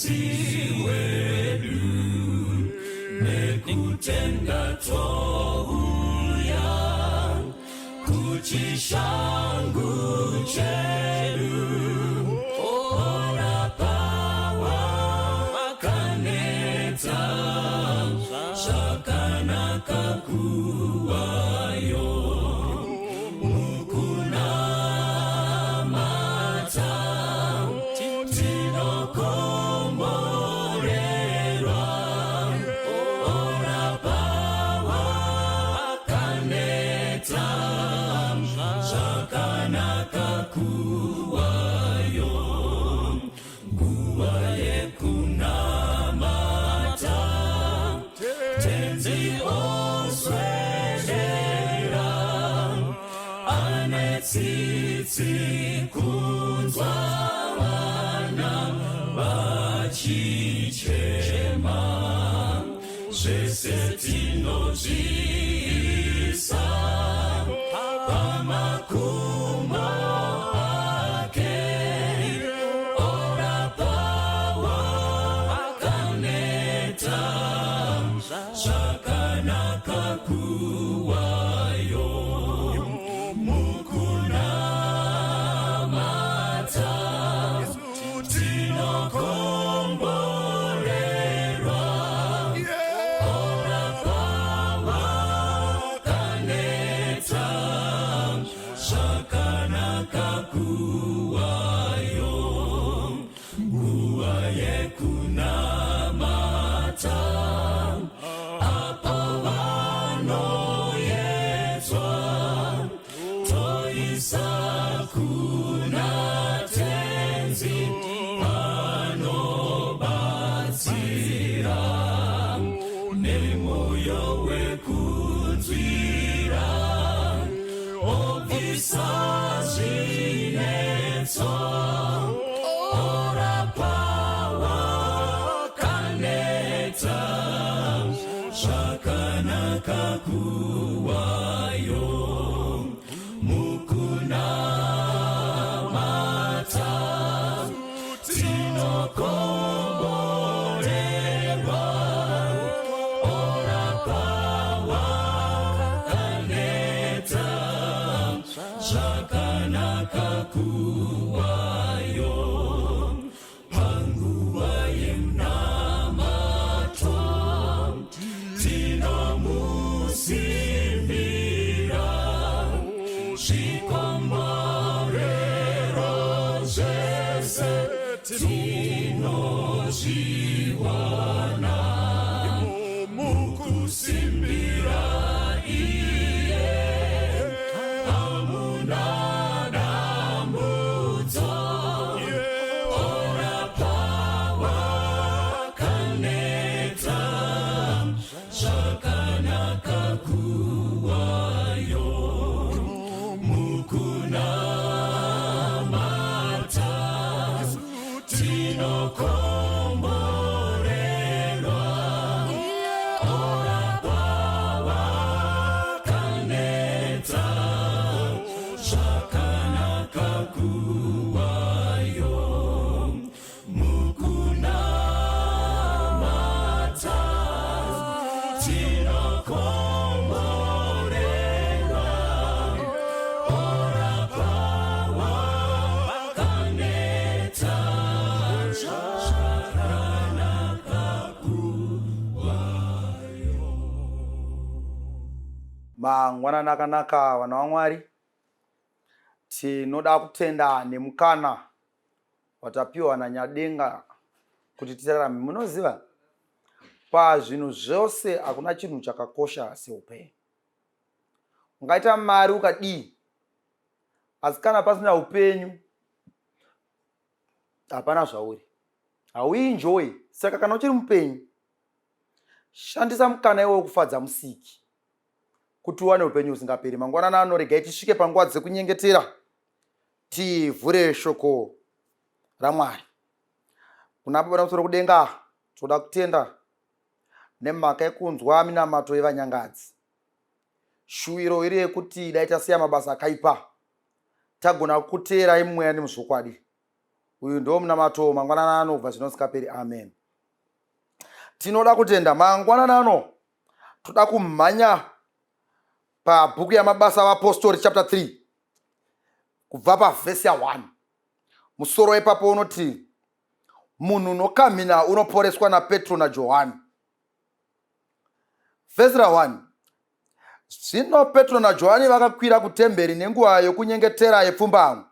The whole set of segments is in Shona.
Muponesi wedu, nekutenda touya kuchishangu chedu. Orapa wakaneta, zvakanaka kuwayo mukunamata, tinokomborerwa. Orapa wakaneta, zvakanaka kuwayo nguva yekunamata. Tenzi oswedera, ane tsitsi kunzwa vana vachichema. Zvese tinozviisa pamakumbo ake. Orapa wakaneta, zvakanaka kuwayo mukunamata, tinokomborerwa. Orapa wakaneta, zvakanaka kuwayo nguva yekunamata. Apo vanoyedzwa, toisa kuna Tenzi, anobatsira nemwoyo wekunzwira, obvisa zvinetso. Orapa wakaneta, zvakanaka kuwayo mukunamata, tinokomborerwa. Orapa wakaneta, zvakanaka kuwayo panguva yemunamato. Tinomusimbira, zvikomborero zvese tinozviwana mukusimbira iye. Hamuna dambudzo. Orapa wakaneta, zvakanaka kuwayo mukunamata, tinokomborerwa. Orapa wakaneta, zvakanaka kuwayo mukunamata, tinokomborerwa. Orapa wakaneta, zvakanaka kuwayo. Mangwanani akanaka, vana vaMwari. Tinoda kutenda nemukana watapiwa naNyadenga kuti tirarame. Munoziva, pazvinhu zvose hakuna chinhu chakakosha seupenyu. Ungaita mari ukadii, asi kana pasina upenyu hapana zvauri, hauenjoy. Saka kana uchiri mupenyu, shandisa mukana iwoyo kufadza Musiki kuti uwane upenyu husingaperi. Mangwanani ano, regai tisvike panguva dzekunyengetera, tivhure shoko raMwari. Kuna Baba namusoro kudenga, toda kutenda nemhaka yekunzwa minamato yevanyangadzi. Shuwiro iri yekuti dai tasiya mabasa akaipa, tagona kuteerai mumweya nemuzvokwadi. Uyu ndiwo munamato mangwanani ano kubva zvino sikaperi. Amen. Tinoda kutenda mangwanani ano, toda kumhanya pabhuku yaMabasa avaPostori chapter 3 kubva pavhesi ya1. Musoro ipapo unoti munhu unokamhina unoporeswa naPetro naJohani. Vhesi ra1: Zvino Petro naJohani vakakwira kutemberi nenguva yokunyengetera yepfumbamwe.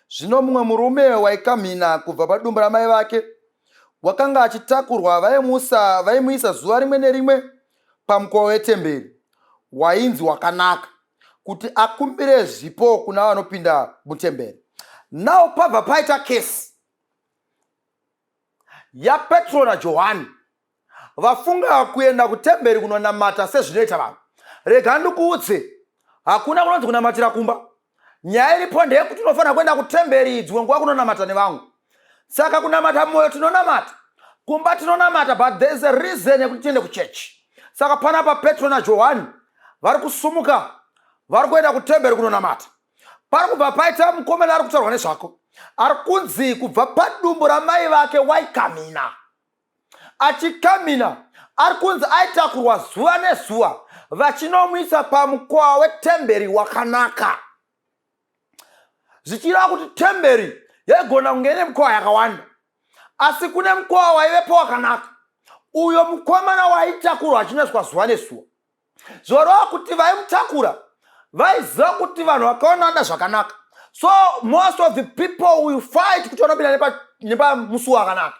Zvino mumwe murume waikamhina kubva padumbu ramai vake wakanga achitakurwa, vaimusa vaimuisa zuva rimwe nerimwe pamukova wetemberi wainzi Wakanaka, kuti akumbire zvipo kuna vanopinda mutemberi. Now pabva paita kesi yaPetro naJohani vafunga kuenda kutemberi kunonamata sezvinoita vanhu. Rega ndikuudze, hakuna kunonzi kunamatira kumba. Nyaya iripo ndeyekuti unofanira kuenda kutemberi dzimwe nguva kunonamata nevamwe. Saka kunamata mumwoyo tinonamata, kumba tinonamata, but there is a reason yekuti tiende kuchechi. Saka panapa Petro naJohani vari kusumuka, vari kuenda kutemberi kunonamata. Pari kubva paita mukomana ari kutaurwa nezvako, ari kunzi kubva padumbu ramai vake waikamina. Achikamina, ari kunzi aitakurwa zuva nezuva vachinomuisa pamukova wetemberi Wakanaka, zvichireva kuti temberi yaigona kunge ine mukova yakawanda, asi kune mukova waivepo wakanaka, uyo mukomana waitakurwa achinoiswa zuva nezuva. Zvoreva kuti vaimutakura vaiziva kuti vanhu vakaona vanoda zvakanaka. So most of the people will fight kuti vanopinda nepamusuwo wakanaka.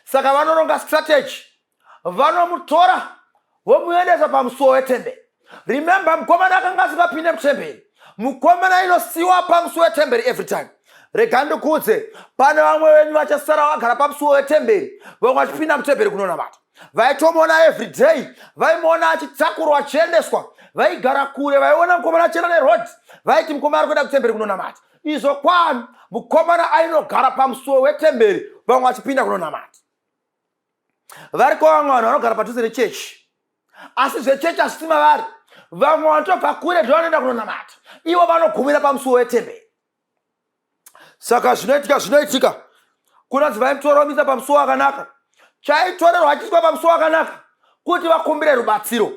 Saka vanoronga strategy, vanomutora vomuendesa pamusuwo wetemberi. Remember, mukomana akanga asingapinde mutemberi. Mukomana inosiwa pamusuwo wetemberi every time. Rega ndikuudze, pane vamwe venyu vachasara vagara pamusuwo wetemberi, vamwe vachipinda mutemberi kunonamata. Vaitomuona every day, vaimuona achitakurwa achiendeswa. Vaigara kure, vaiona mukomana achienda neroad, vaiti mukomana ari kuenda kutemberi kunonamata. Izvo kwani mukomana ainogara pamusuwo wetemberi, vamwe vachipinda kunonamata. Variko vamwe vanhu vanogara padhuze nechechi, asi zvechechi hazvisi mavari. Vamwe vanotobva kure ndo vanoenda kunonamata, ivo vanogumira pamusuwo wetemberi. Saka zvinoitika kunonzi vaimutora vomisa pamusuwo wakanaka. Chaitorerwa achiiswa pamusuwo wakanaka kuti vakumbire rubatsiro.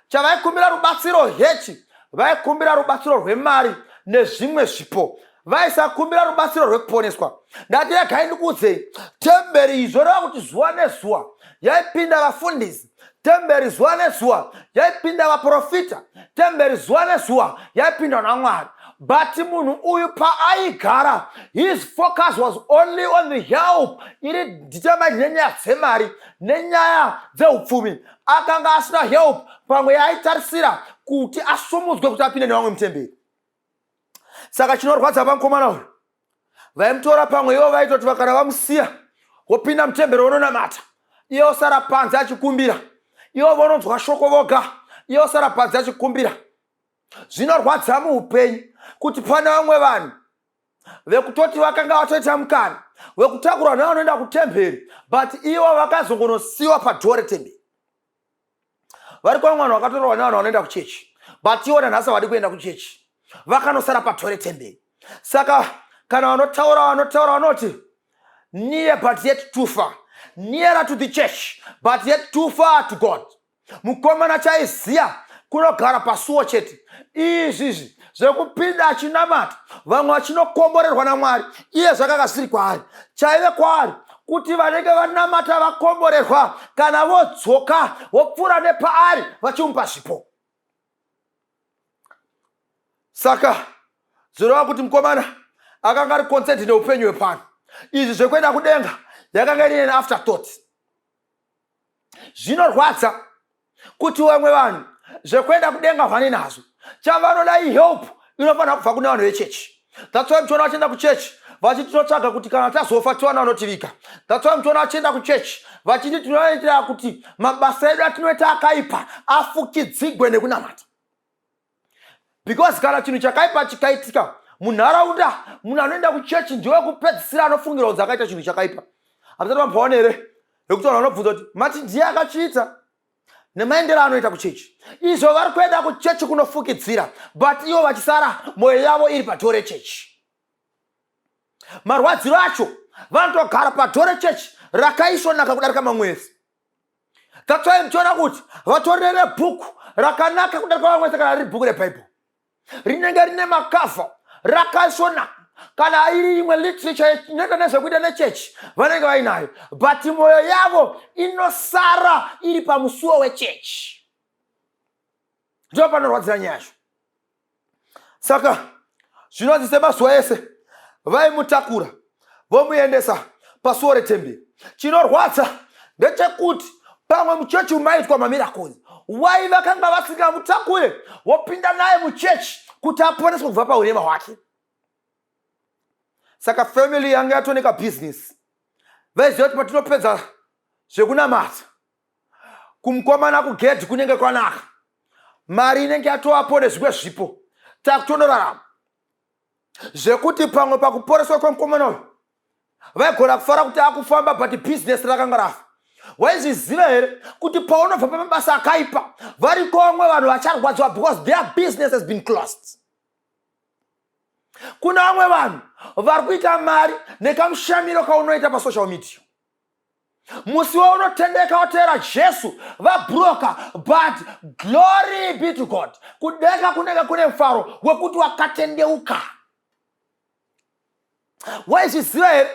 Chavaikumbira rubatsiro hechi, vaikumbira rubatsiro rwemari nezvimwe zvipo, vaisakumbira rubatsiro rwekuponeswa. Ndati regai ndikuudzei, temberi izvoreva kuti zuva nezuva yaipinda vafundisi, temberi zuva nezuva yaipinda vaprofita, temberi zuva nezuva yaipinda naMwari. But munhu uyu paaigara, his focus was only on the help iri determined nenyaya dzemari nenyaya dzeupfumi. Akanga asina help pamwe yaaitarisira kuti asumudzwe kuti apinde nevamwe mutemberi. Saka chinorwadza pamukomana uyu, vaimutora pamwe ivo vaitoti vakana vamusiya wopinda mutemberi wononamata, iye osara panze achikumbira. Ivo vononzwa shoko voga, iye osara panze achikumbira. Zvinorwadza muupenyu kuti pane vamwe vanhu vekutoti vakanga vatoita mukana wekutakurwa nevanoenda kutemberi, but ivo vakazongonosiyiwa padhoo retemberi. Vari vamwe vanhu vakatorwa nevanhu vanoenda kuchechi, but ivo nanhasi havadi kuenda kuchechi, vakanosara padhoo retemberi. Saka kana vanotaura vanoti near but yet too far, nearer to the church but yet too far to God. Mukomana chaiziya kunogara pasuo chete. Izvizvi zvekupinda achinamata vamwe vachinokomborerwa naMwari, iye zvakanga zvisiri kwaari. Chaive kwaari kuti vanenge vanamata vakomborerwa, kana vodzoka vopfuura nepaari vachimupa zvipo. Saka zvoreva kuti mukomana akanga ari concerned neupenyu hwepano. Izvi zvekuenda kudenga yakanga iri an afterthought. Zvinorwadza kuti vamwe vanhu zvekuenda kudenga vane nazvo, chavanoda ihelp inofanira kubva kune vanhu vechechi. That's why muchiona vachienda kuchechi vachiti tinotsvaga kuti kana tazofa tiwana vanotivika. That's why muchiona vachienda kuchechi vachiti tinoitira kuti mabasa edu atinoita akaipa afukidzigwe nekunamata. Because kana chinhu chakaipa chikaitika munharaunda, munhu anoenda kuchechi ndiwe kupedzisira anofungira kunzi akaita chinhu chakaipa. Hamusati mamboona here yekuti vanhu vanobvunza kuti mati ndiye akachiita nemaendero anoita kuchechi? Izvo vari kuenda kuchechi kunofukidzira, but ivo vachisara mwoyo yavo iri padhoo rechechi. Marwadziro acho, vanotogara padhoo rechechi rakaisvonaka kudarika mamwe ese. That's why muchiona kuti vatorere bhuku rakanaka kudarika vamwe ese, kana riri bhuku rebhaibheri rinenge rine makavha, rakaisvonaka, kana iri imwe literature inoita nezvekuita nechechi vanenge vainayo, but mwoyo yavo inosara iri pamusuwo wechechi. Ndipo panorwadzira nyaya yacho. Saka zvinonzi semazuva ese vaimutakura vomuendesa pasuo retemberi. Chinorwadza ndechekuti pamwe muchechi maitwa mamiracles, wai vakanga vasingamutakure vopinda naye muchechi kuti aponeswe kubva paurema hwake? Saka family yanga yatoneka business, vaiziva kuti patinopedza zvekunamata kumukomana kugedhi kunenge kwanaka, mari inenge yatovapo nezvimwe zvipo, takutonorarama. Zvekuti pamwe pakuporeswa kwemukomana uyu vaigona kufara kuti akufamba, but bhizinesi rakanga rafa. Waizviziva here kuti paunobva pamabasa akaipa variko vamwe vanhu vacharwadziwa because their business has been closed? Kuna vamwe vanhu vari kuita mari nekamushamiro kaunoita pasocial media. Musi waunotendeka wateera Jesu, vabhuroka, but glory be to God, kudenga kunenge kune mufaro wekuti wakatendeuka. Waizviziva here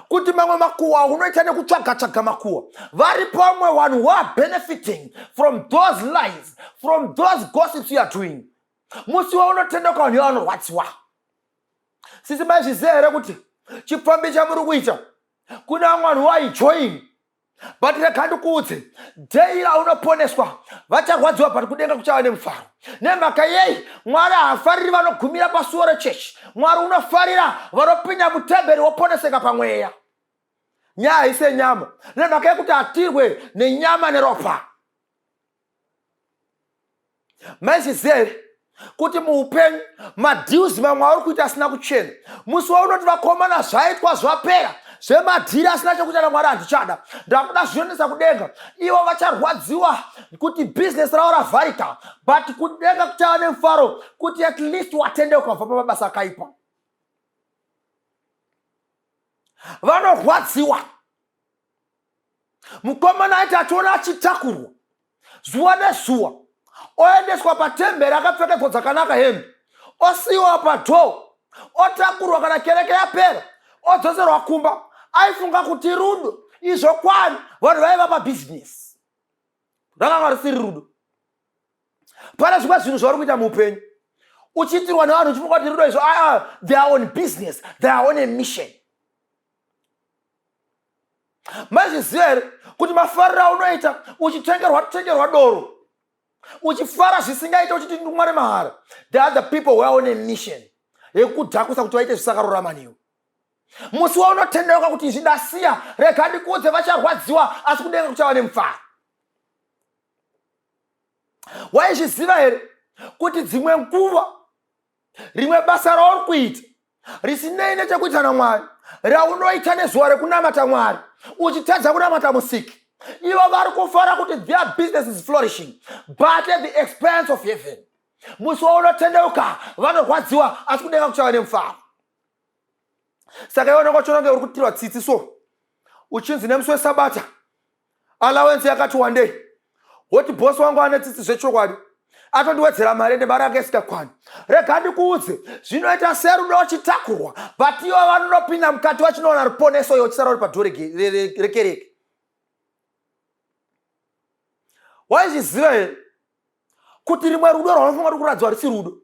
kuti mamwe makuwa unoita nekutsvaga tsvaga makuwa, varipo vamwe vanhu who are benefiting from those lies, from those gossips you are doing? Musi waunotendeuka vanhu ivanorwadziwa. Sisi, maizviziva here kuti chipfambi chamuri kuita kune vamwe vanhu waijoin? But rega ndikuudze, day raunoponeswa vacharwadziwa, but kudenga kuchava nemufaro. Nemhaka yei? Mwari haafariri vanogumira pasuo rechechi. Mwari unofarira vanopinda mutemberi woponeseka pamweya. Nyaya haisi yenyama, nemhaka yekuti hatirwe nenyama neropa. Maizviziva here kuti muupenyu madeals mamwe auri kuita asina kuchena, musi waunoti vakomana zvaitwa zvapera, zvemadhiri asina chekuita naMwari handichada, ndakuda zvinoendesa kudenga, ivo vacharwadziwa kuti bhizinesi ravo ravharika, but kudenga kuchava nemufaro kuti at least watendeuka kubva pamabasa akaipa? Vanorwadziwa. Mukomana aiti achiona achitakurwa zuva nezuva oendeswa patemberi akapfekedzwa dzakanaka hembe, osiyiwa padhoo, otakurwa kana kereke yapera, odzoserwa kumba, aifunga kuti rudo. Izvo kwani vanhu vaiva pabhizinesi, rakanga risiri rudo. Pane zvimwe zvinhu zvauri kuita muupenyu uchiitirwa nevanhu uchifunga kuti rudo, izvo ah, they are on business, they are on a mission. Maizviziva here kuti mafariro aunoita uchitengerwa tengerwa doro, uchifara zvisingaita, uchiti ndimwa nemahara, the other people were on a mission yekudhakusa kuti vaite zvisakarurama newe? Musi waunotendeuka kuti izvi ndasiya, rega ndikuudze, vacharwadziwa, asi kudenga kuchava nemufaro. Waizviziva here kuti dzimwe nguva rimwe basa rauri kuita risinei nechekuita naMwari, raunoita nezuva rekunamata Mwari uchitadza kunamata Musiki, ivo vari kufara kuti their business is flourishing, but at the expense of heaven? Musi waunotendeuka vanorwadziwa, asi kudenga kuchava nemufaro. Saka iwe unenge uchiona kunge uri kutirwa tsitsi, so uchinzi nemusi weSabata allowance yakati wandei, woti bhosi wangu ane tsitsi zvechokwadi, atondiwedzera mari, ende mari yake isingakwani. Rega ndikuudze, zvinoita serudo uchitakurwa, but ivo vanonopinda mukati vachinoona ruponeso, iwe uchisara uri padhoo rekereke. Waizviziva here kuti rimwe rudo rwaunofunga kuti kuradzwa risi rudo?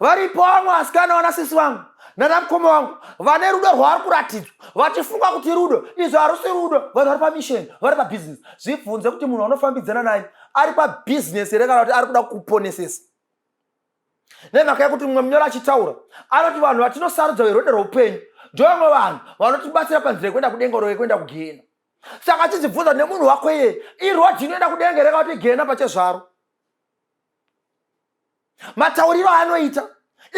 Varipo vamwe vasikana, vanasisi vangu nana mukoma vangu, vane rudo rwavari kuratidzwa vachifunga kuti rudo, izvo harusi rudo. Vanhu vari pamission, vari pabhizinesi. Zvibvunze kuti munhu wanofambidzana naye ari pabhizinesi here kana kuti ari kuda kuponesesa. Nemhaka yekuti mumwe munyoro achitaura anoti vanhu vatinosarudza verwendo rweupenyu ndovamwe vanhu vanotibatsira panzira yekuenda kudenga ro yekuenda kugehena. Saka achizvibvunza nemunhu wako iyeye, iroad inoenda kudenga here kana kuti igehena pachezvaro? Matauriro aanoita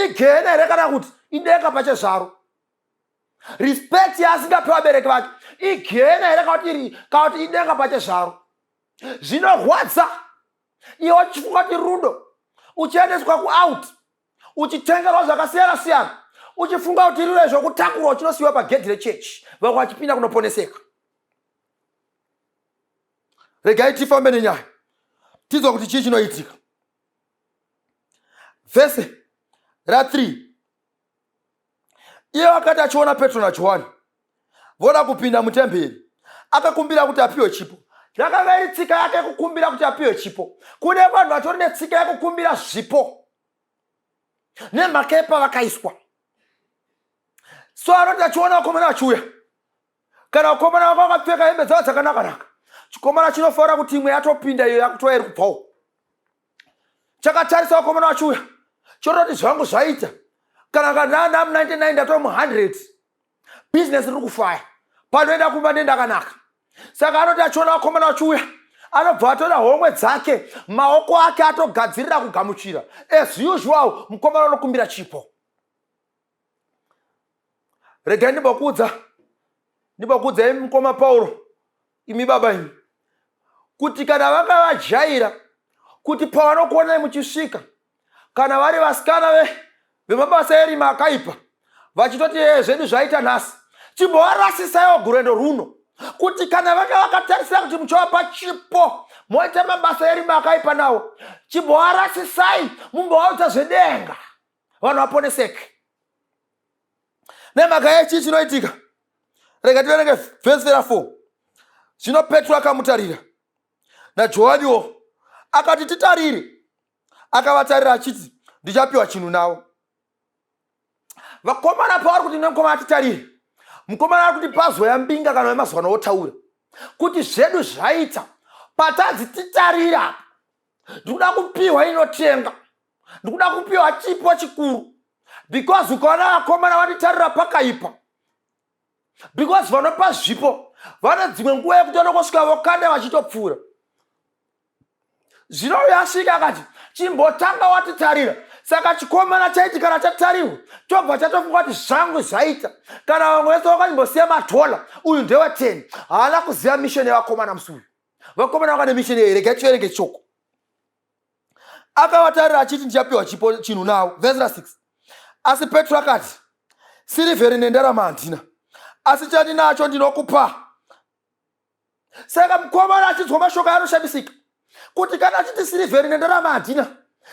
igehena here kana kuti idenga pachezvaro? Respect yaasingapi vabereki vake igehena here kana kuti idenga pachezvaro? Zvinorwadza iwe uchifunga kuti rudo, uchiendeswa kuout, uchitengerwa zvakasiyana siyana. Uchifunga kuti riro zvokutakurwa uchinosiyiwa pagedhi rechechi, vamwe vachipinda kunoponeseka. Regai tifambe nenyaya tinzwa kuti chii chinoitika. Vhese ra3, iye akati achiona Petro naJohani voda kupinda mutemberi, akakumbira kuti apiwe chipo. Yakanga iri tsika yake yekukumbira kuti apiwe chipo. Kune vanhu vatori netsika yekukumbira zvipo nemhaka yepavakaiswa. So anoti achiona vakomana vachiuya, kana vakomana vanga vakapfeka hembe dzavo dzakanaka-naka, chikomana chinofanira kuti imwe yatopinda, iyo yakutova iri kubvawo. Chakatarisa vakomana vachiuya, chototi zvangu zvaita, kana kanana 99 ndatova mu100, bhizinesi riri kufaya, panoenda kumba ndendakanaka. Saka anoti achiona vakomana vachiuya, anobva atora homwe dzake, maoko ake atogadzirira kugamuchira. As usual, mukomana unokumbira chipo. Regai ndimbokuudza, ndimbokuudzai mukoma Pauro, imi baba imi, kuti kana vanga vajaira kuti pavanokuonai muchisvika, kana vari vasikana vemabasa erima akaipa, vachitoti ee zvedu zvaita nhasi, chimbovarasisaiwo gurendo runo, kuti kana vanga vakatarisira kuti muchavapa chipo moita mabasa erima akaipa nawo, chimbovarasisai, mumbovaudza zvedenga, vanhu vaponeseke. Nemhaka yechii chinoitika? Rega tiverenge vhesi ra4. Zvino Petro akamutarira, naJohaniwo, akati, "Titarire." Akavatarira achiti ndichapiwa chinhu navo. Vakomana pavari kuti nemukomana titarire, mukomana ari kuti pazoya mbinga kana wemazuva ano wotaura kuti zvedu zvaita, patadzi titarira, ndikuda kupiwa inotenga, ndikuda kupiwa chipo chikuru, because ukaona vakomana vanditarira pakaipa, because vanopa zvipo vane dzimwe nguva yekuti vanongosvika vokanda vachitopfuura. Zvino uyo asvika akati, "Chimbotanga watitarira." Saka chikomana chaiti kana chatarirwa, chobva chatofunga kuti zvangu zvaita. Kana vamwe vese vakanyimbosiya madhola, uyu ndewe10. Haana kuziva mission yevakomana musi uyu. Vakomana vakane mission yei? Regai tiverenge choko. Akavatarira achiti ndichapiwa chipo chinhu navo. Vhesi ra6, asi Petro akati, "Sirivheri nendarama handina, asi chandinacho ndinokupa." Saka mukomana achinzwa mashoko anoshamisika kuti kana achiti sirivheri nendarama handina,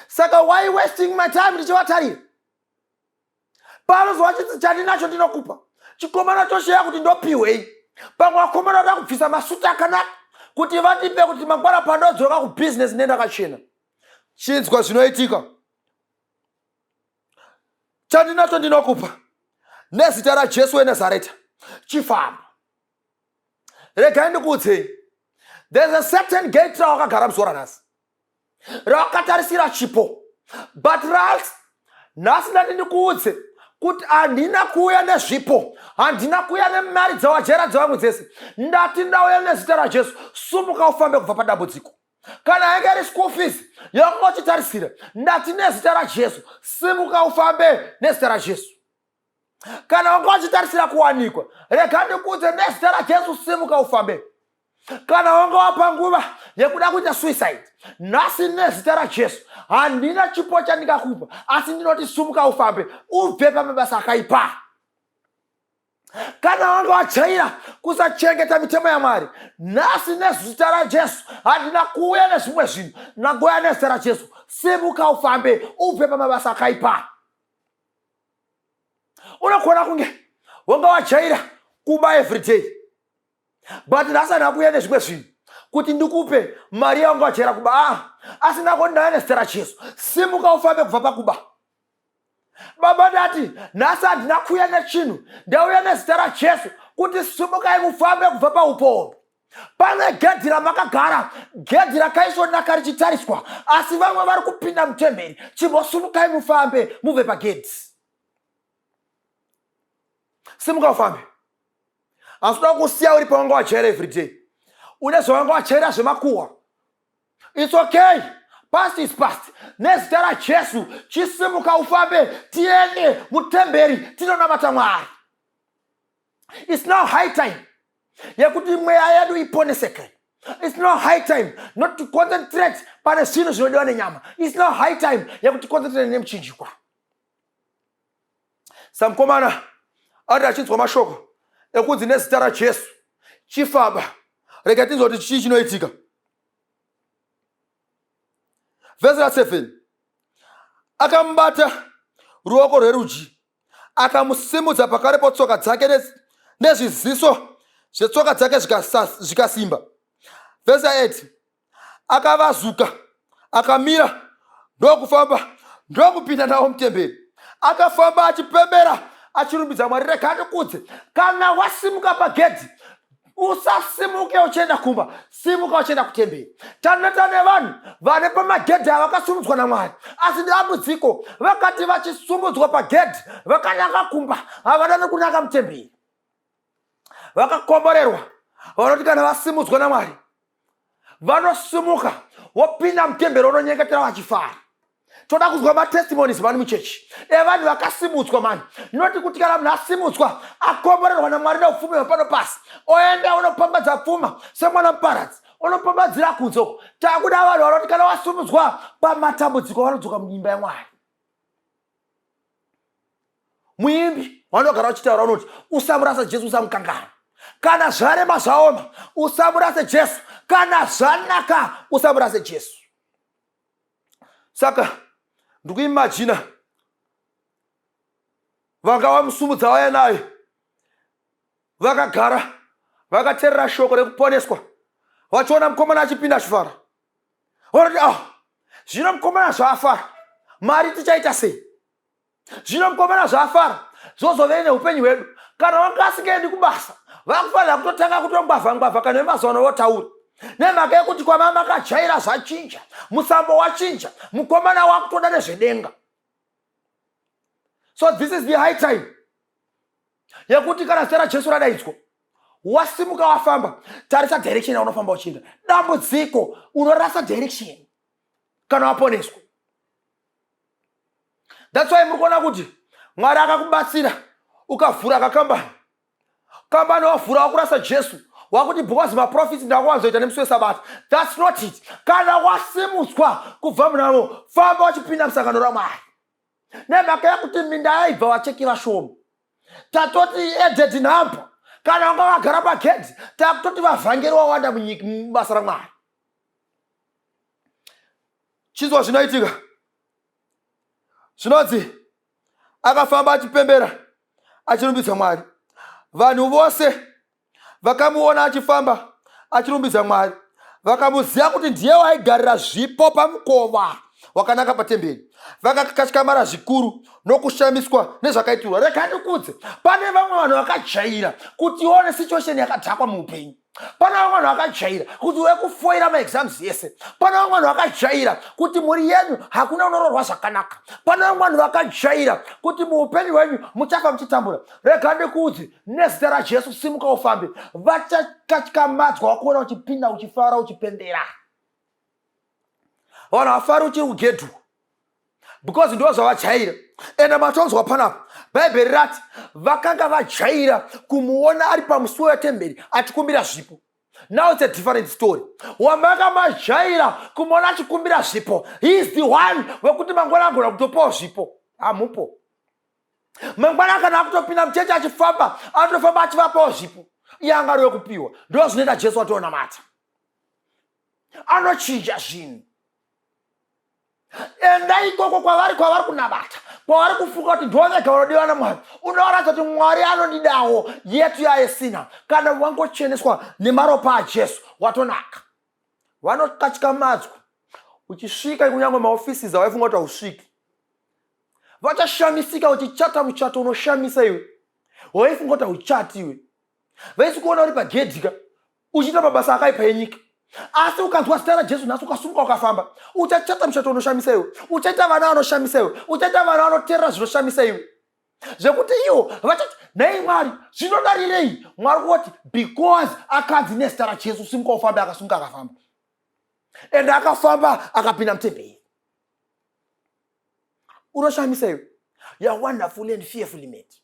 saka why wasting my time ndichivatarira? Panozwa achiti chandinacho ndinokupa, chikomana chosheya kuti ndopiwei. Pamwe vakomana vada kubvisa masuti akanaka kuti vandipe kuti mangwana pandodzoka kubhizinesi nendakachena. Chinzwa zvinoitika. "Chandinacho ndinokupa, nezita raJesu weNazareta chifamba." Regai ndikuudzei, there's a certain gate rawakagara muzuva ranhasi rawakatarisira chipo, but right nhasi ndati ndikuudze kuti handina kuuya nezvipo, handina kuuya nemari dzawajera dzevamwe dzese. Ndati ndauya nezita raJesu, sumuka ufambe kubva padambudziko. Kana yange iri school fees yawanga uchitarisira, ndati nezita raJesu simuka ufambe nezita raJesu. Kana wanga uchitarisira kuwanikwa, rega ndikuudze, nezita raJesu simuka ufambe. Kana wanga wapa nguva yekuda kuita suicide, nhasi nezita raJesu handina chipo chandingakupa, asi ndinoti sumuka ufambe, ubve pamabasa akaipa. Kana wanga wajaira kusachengeta mitemo yaMwari, nhasi nezita raJesu handina kuuya nezvimwe zvinhu, ndanguya nezita raJesu, simuka ufambe, ubve pamabasa akaipa. Unogona kunge wanga wajaira kuba everyday, but nhasi handina kuuya nezvimwe zvinhu kuti ndikupe mari yawanga wajaira kuba. Aa, asi ndakoti ndauya nezita raJesu, simuka ufambe kubva pakuba. Baba, ndati nhasi handina kuuya nechinhu, ndauya nezita raJesu kuti simukai mufambe kubva paupombi. Pane gedhi ramakagara, gedhi rakaisvonaka richitariswa, asi vamwe vari kupinda mutemberi. Chimbosumukai mufambe, mubve pagedhi. Simuka ufambe. Asi uda kusiya uri pawanga wajaira everyday, une zvawanga wajaira zvemakuhwa, it's okay, past is past. Nezita raJesu chisimuka ufambe, tiende mutemberi tinonamata Mwari. It's now high time yekuti mweya yedu iponeseke. It's now high time not to concentrate pane zvinhu zvinodiwa nenyama. It's now high time yekuti concentrate nemuchinjikwa. Samukomana ati achinzwa mashoko ekunzi nezita raJesu chifamba, rega tinzwa kuti chii chinoitika. Vhesi ra7, akamubata ruoko rwerudyi, akamusimudza pakarepo tsoka dzake nezviziso zvetsoka dzake zvikasimba. Vhesi ya8, akavazuka, akamira, ndokufamba, ndokupinda navo mutemberi. Akafamba achipembera, achirumbidza Mwari. Rega ndikudze, kana wasimuka pagedhi, usasimuke uchienda kumba, simuka uchienda kutemberi. Taneta nevanhu vane pamagedhi ava vakasumudzwa naMwari, asi dambudziko vakati vachisumudzwa pagedhi vakananga kumba, havana nekunanga mutemberi. Vakakomborerwa vanoti kana vasimudzwa naMwari vanosimuka vopinda mutemberi, vononyengetera vachifara. Toda kunzwa matestimonies mani muchechi evanhu vakasimudzwa mani, noti kuti kana munhu asimudzwa, akomborerwa naMwari neupfumi hwepano pasi, oenda unopambadza pfuma semwana muparadzi, unopambadzira kunze uko. Takuda vanhu vanoti kana wasimudzwa pamatambudziko vanodzoka muimba yaMwari. Muimbi wanogara uchitaura unoti, "Usamurasa Jesu, usamukangana kana zvarema zvaoma. Usamurase Jesu kana zvanaka, usamurase Jesu." Saka ndikuimajina vanga vamusumudza vaya naye, vakagara vakateerera shoko rekuponeswa, vachiona mukomana achipinda achifara, vanoti, "Ah, zvino mukomana zvaafara, mari tichaita sei? Zvino mukomana zvaafara, zvozovei neupenyu hwedu?" Kana wanga asingaendi kubasa, vakufanira kutotanga kutongwavha ngwavha, kana vemazuva ano votaura, nemhaka yekuti kwama makajaira zvachinja, musambo wachinja, mukomana wakutoda nezvedenga. So this is the high time yekuti kana zita raJesu radaidzwa, wasimuka wafamba, tarisa direction yaunofamba uchienda. Dambudziko, unorasa direction kana waponeswa. That's why muri kuona kuti Mwari akakubatsira ukavhura kakambani, kambani wavhura, wakurasa Jesu, wakuti because maprofits ndakuwanzoita nemusi wesabata. That's not it. Kana wasimudzwa kubva munamo, famba uchipinda musangano raMwari, nemhaka yekuti minda yaibva vacheki vashoma. Tatoti added number. Kana wanga wagara pagedhi, takutoti vavhangeri wawanda munyika, mubasa raMwari. Chinzwa zvinoitika. Zvinonzi akafamba achipembera, achirumbidza Mwari. Vanhu vose vakamuona achifamba achirumbidza Mwari, vakamuziva kuti ndiye waigarira zvipo pamukova wakanaka patemberi. Vakakatyamara zvikuru nokushamiswa nezvakaitirwa. Rega ndikudze, pane vamwe vanhu vakajaira kuti ione situation yakadhakwa muupenyu. Pane vamwe vanhu vakajaira kuti wekufoira maexams yese. Pane vamwe vanhu vakajaira kuti mhuri yenyu hakuna unororwa zvakanaka. Pane vamwe vanhu vakajaira kuti muupenyu hwenyu muchafa muchitambura. Rega ndikuudze, nezita raJesu, simuka ufambe. Vachakatyamadzwa wakuona uchipinda uchifara, uchipembera. Vanhu vafari uchiri kugedhu because ndo zvavajaira. Ende matonzwa panapa, Bhaibheri rati vakanga vajaira kumuona ari pamusuwo wetemberi achikumbira zvipo. Now it's a different story. Wamanga majaira kumuona achikumbira zvipo, he is the one wekuti mangwana agona kutopawo zvipo. Hamupo mangwana kana akutopinda muchechi achifamba, anotofamba achivapawo zvipo. Iye anga ari wekupiwa. Ndo zvinoita Jesu watoonamata, anochinja zvinhu. Enda ikoko kwavari, kwavari kunamata, kwavari kufunga kuti ndo vega vanodiwa naMwari, unovaratidza kuti Mwari anondidawo yetu yaesina. Kana wangocheneswa nemaropa aJesu, watonaka. Vanokatyamadzwa uchisvika, kunyange maoffices awaifunga kuti hausviki. Vachashamisika uchichata muchato unoshamisa iwe waifunga kuti hauchati iwe. Vaisi kuona uri pagedhika uchiita mabasa akaipa enyika, asi ukanzwa zita raJesu nhasi, ukasumuka ukafamba, uchachata muchato unoshamisa iwe, uchaita vana vanoshamisa iwe, uchaita vana vanoteerera zvinoshamisa iwe, zvekuti iwo vachati, "Nhai Mwari, zvinodarirei?" Mwari kuti because akanzi nezita raJesu simuka ufambe, akasumuka akafamba. Ende akafamba akapinda mutemberi. Unoshamisa iwe. You are wonderfully and fearfully made.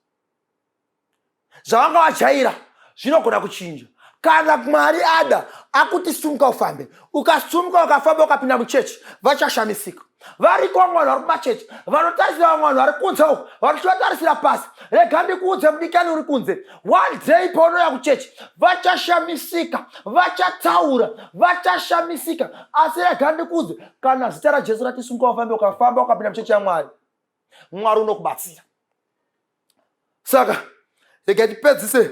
Zvavanga vajaira zvinogona kuchinja kana Mwari ada akuti sumuka ufambe. Ukasumuka ukafamba ukapinda muchechi, vachashamisika. Variko vamwe vanhu vari kumachechi vanotarisira vamwe vanhu vari kunze uku, vachivatarisira pasi. Rega ndikuudze mudikani uri kunze, one day paunouya kuchechi vachashamisika, vachataura, vachashamisika. Asi rega ndikuudze, kana zita raJesu rati sumuka ufambe, ukafamba ukapinda muchechi yaMwari, Mwari unokubatsira. Saka rega tipedzise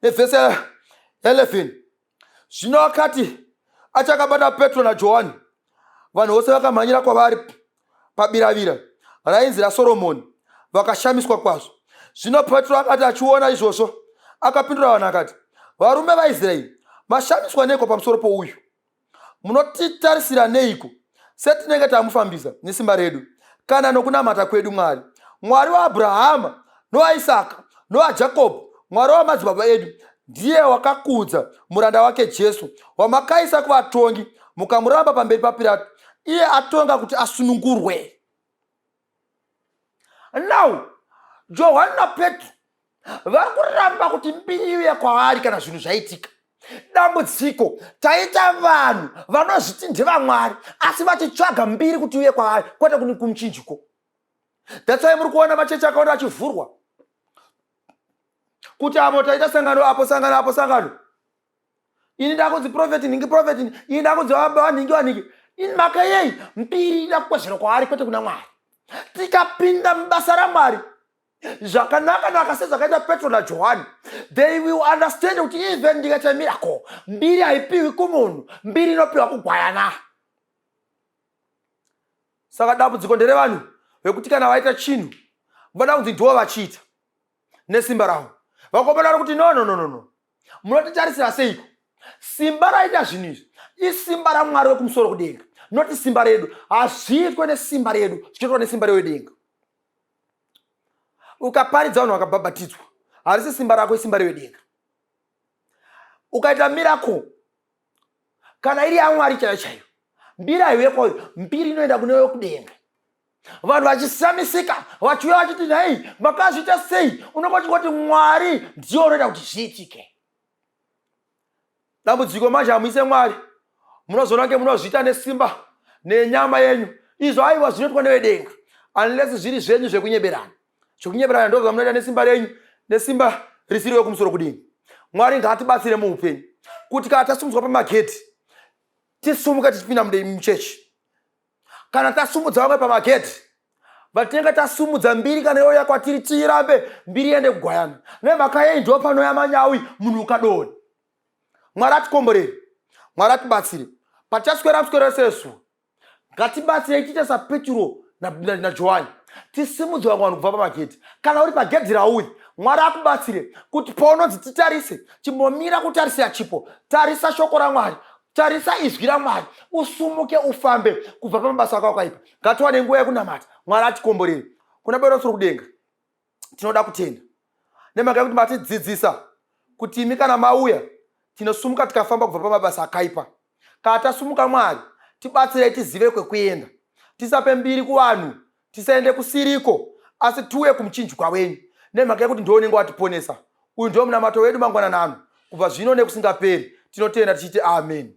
nevhesi ya11. Zvino akati achakabata Petro naJohani, vanhu vose vakamhanyira kwavari pabiravira rainzi raSoromoni, vakashamiswa kwazvo. Zvino Petro akati achiona izvozvo, akapindura vanhu akati, Varume vaIsraeri, mashamiswa neiko pamusoro pouyu? Munotitarisira neiko setinenge tamufambisa nesimba redu kana nokunamata kwedu Mwari, Mwari waAbhurahama nowaIsaka nowaJakobho, Mwari wamadzibaba edu, ndiye wakakudza muranda wake Jesu, wamakaisa kuvatongi mukamuramba pamberi paPirato, iye atonga kuti asunungurwe. Now Johani naPetro vari kuramba kuti mbiri iuye kwavari kana zvinhu zvaitika. Dambudziko taita vanhu vanozviti ndevamwari asi vachitsvaga mbiri kuti iuye kwavari, kwete kumuchinjiko. That's why muri kuona machechi akawanda achivhurwa kuti apo taita sangano, apo sangano, apo sangano. Ini ndakunzi prophet nhingi, prophet ini ndakunzi vanhingi, vanhingi. Mhaka yei? Mbiri ida kukwezvera kwaari, kwete kuna Mwari. Tikapinda mubasa raMwari zvakanaka naka sezvakaita Petro naJohani, they will understand kuti even ndikaita miracle, mbiri haipiwi kumunhu, mbiri inopiwa kugwayana. Saka dambudziko nderevanhu vekuti kana vaita chinhu voda kunzi ndiwo vachiita nesimba ravo. Vakomana vari kuti no, no, no, no, no, munotitarisira seiko? Simba raita zvinhu izvi isimba raMwari wekumusoro kudenga, noti simba redu. Hazviitwe nesimba redu, zvichiitwa nesimba rewedenga. Ukaparidza vanhu vakabhabhatidzwa, harisi simba rako, isimba rewedenga. Ukaita miracle, kana iri yaMwari chaiyo chaiyo, mbiri haiuye kwauri, mbiri inoenda kune wekudenga. Vanhu vachishamisika, vachiuya vachiti, nhai, makazviita sei? Unenge uchingoti Mwari ndiye unoita kuti zviitike. Dambudziko manje hamuise Mwari, munozoona kunge munozviita nesimba nenyama yenyu. Izvo aiwa, zvinoitwa nevedenga, unless zviri zvenyu zvekunyeberana. Zvekunyeberana ndo zvamunoita nesimba renyu, nesimba risiri wekumusoro kudenga. Mwari ngaatibatsire muupenyu kuti kana tasumudzwa pamagedhi, tisumuke tichipinda muchechi. Kana tasumudza vamwe pamagedhi, vatinenge tasumudza, mbiri kana yoya kwatiri tiirambe, mbiri iende kugwayana. Nemhaka yei? Ndo panoya manyawi, munhu ukadoni. Mwari atikomborere, Mwari atibatsire patichaswera muswera sesu. Ngatibatsirei tiite saPetro naJohani, tisimudze vamwe vanhu kubva pamagedhi. Kana uri pagedhi rauri, Mwari akubatsire kuti paunonzi titarise, chimbomira kutarisira chipo, tarisa shoko raMwari, tarisa izwi raMwari, usumuke ufambe kubva pamabasa ako akaipa. Ngatiwane nguva yekunamata. Mwari atikomborere. Kuna Baba wedu kudenga, tinoda kutenda nemhaka yekuti matidzidzisa kuti imi kana mauya tinosumuka tikafamba kubva pamabasa akaipa. Kana tasumuka, Mwari, tibatsirei tizive kwekuenda, tisape mbiri kuvanhu, tisaende kusiriko, asi tiuye kumuchinjikwa wenyu, nemhaka yekuti ndiwo unenge watiponesa. Uyu ndiwo munamato wedu mangwanani ano, kubva zvino nekusingaperi. Tinotenda tichiti amen.